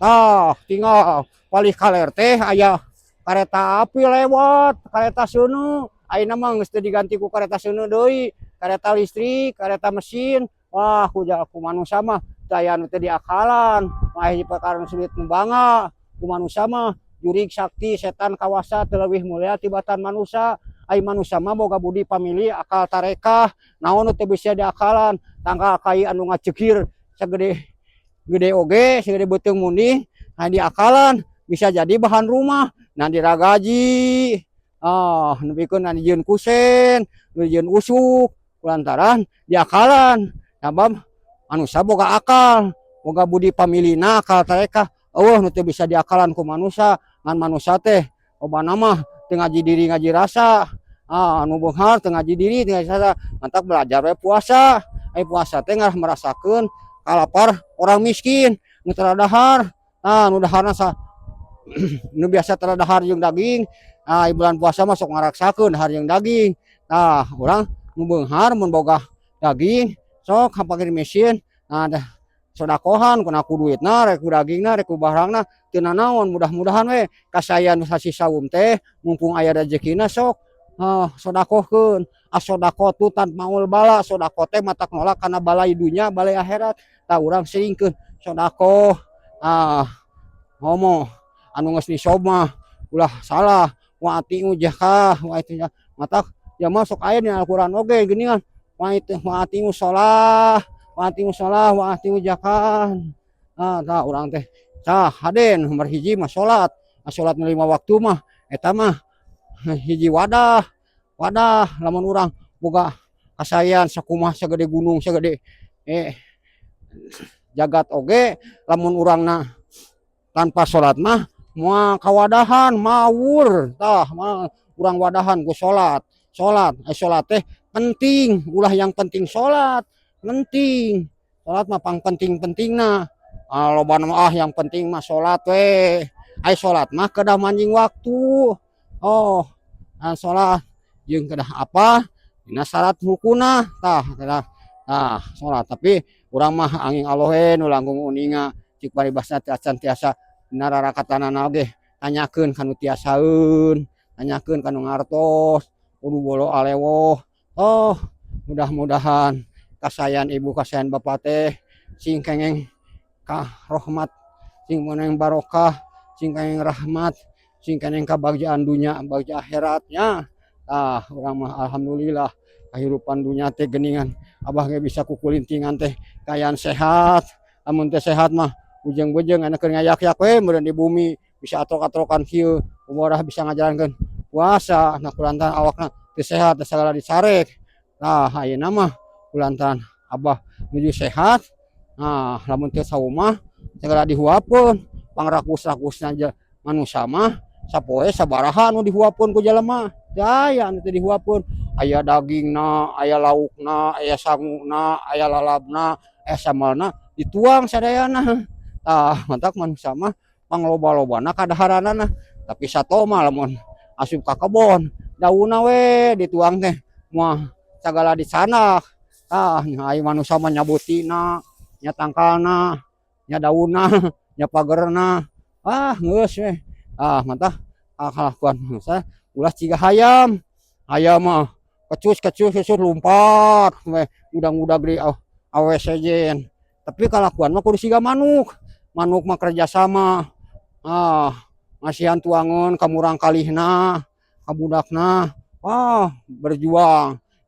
Tah, tinggal palih kaler teh aya kareta api lewat, kareta seuneu. Ayeuna mah geus teu diganti ku kareta seuneu deui, kareta listrik, kareta mesin. Wah, ku manusa mah teu aya nu teu diakalan. Mah hiji perkara nu sulit nu bangga ku manusa mah, jurig sakti setan kawasa teu leuwih mulia tibatan manusa. Ai manusa mah boga budi pamili akal tarekah, naon nu teu bisa diakalan. Tangkal kai anu ngacekir sagede gede oge, sagede beuteung munding, nah diakalan bisa jadi bahan rumah, nah diragaji. Ah, nepikeun anu dijieun kusen, nu dijieun usuk, kulantaran diakalan. Sabab manusa boga akal, boga budi pamilina akal tarekah, euweuh nu teu bisa diakalan ku manusa. Ngan manusa teh lobana mah teu ngaji diri ngaji rasa. Ah, anu beunghar teu ngaji diri teu ngaji rasa, matak belajar we puasa. Ai puasa teh ngarah merasakeun kalapar orang miskin nu tara dahar. Nah, nu daharna sa nu biasa tara dahar jeung daging, nah bulan puasa mah sok ngaraksakeun dahar jeung daging. Tah, urang nu beunghar mun boga daging sok ka fakir miskin, nah dah sodakohan kuna ku duitna, rek ku dagingna, rek ku barangna, teu nanaon. Mudah-mudahan we kasayan sasi saum teh mumpung aya rejekina, sok sodakohkeun. As-shodaqotu tadfaul bala, sodakoh teh matak nolak kana balai dunya, balai akhirat. Tah, urang seringkeun sodakoh. Ah, ngomong anu geus nisob mah ulah salah, wa atiu zakah wa itu matak ya masuk aya di Al-Qur'an oge geuningan, wa itu wa atiu shalah, wa atiu shalah, wa atiu zakah. Ah, tah urang teh tah hade nomor hiji mah salat. Salat nu lima waktu mah eta mah hiji wadah. Wadah lamun urang boga kasayan sakumaha, sagede gunung, sagede jagat oge, lamun urangna tanpa salat mah moal kawadahan, mawur. Tah, mah urang wadahan ku salat. Salat, salat teh penting, ulah yang penting salat, penting. Salat mah pang penting-pentingna. Ah, lobana mah, ah, yang penting mah salat we. Ai salat mah kedah manjing waktu. Oh, ah, salat jeung kedah apa? Dina syarat rukuna. Tah, kedah tah salat, tapi urang mah anging Allah we nu langkung uninga. Cik paribasana teh acan tiasa dina rarakatanana oge, tanyakeun ka nu tiasaeun, tanyakeun ka nu ngartos, kudu bolo alewoh. Oh, mudah-mudahan kasayan ibu, kasayan bapak teh sing kengeng ka rahmat, sing kengeng barokah, sing kengeng rahmat, sing kengeng kabagjaan dunya, bagja akhiratnya. Tah, urang mah alhamdulillah kahirupan dunya teh geuningan abah ge bisa kukulintingan teh kaayaan sehat. Lamun teu sehat mah bujeng-bujeng anu keur ngayak-yak we meureun di bumi, bisa atrok-atrokan kieu, kumaha bisa ngajalankeun puasa. Nah, kulantaran awakna teu sehat sagala dicarek. Tah, ayeuna mah kulantaran abah nuju sehat. Nah, lamun teu saum mah sagala dihuapkeun, pangrakus-rakusna manusa mah sapoe sabaraha nu dihuapkeun ku jelema, teu aya anu teu dihuapkeun. Aya dagingna, aya laukna, aya sanguna, aya lalabna, aya sambalna, dituang sadayana. Tah, matak manusa mah pangloba-lobana kadaharanana. Tapi sato mah lamun asup ka kebon, daunna we dituang teh moal sagala dicandak. Tah, ai manusa mah nya butina, nya tangkalna, nya daunna, nya pagerna, ah geus we. Ah, matak kalakuan manusa ulah ciga hayam. Hayam mah kecus kecus kecus, lumpat we, udag-udag di awe sejen. Tapi kalakuan mah kudu siga manuk. Manuk mah kerjasama, ah, masihan tuangeun ka murangkalihna, ka budakna, wah, berjuang.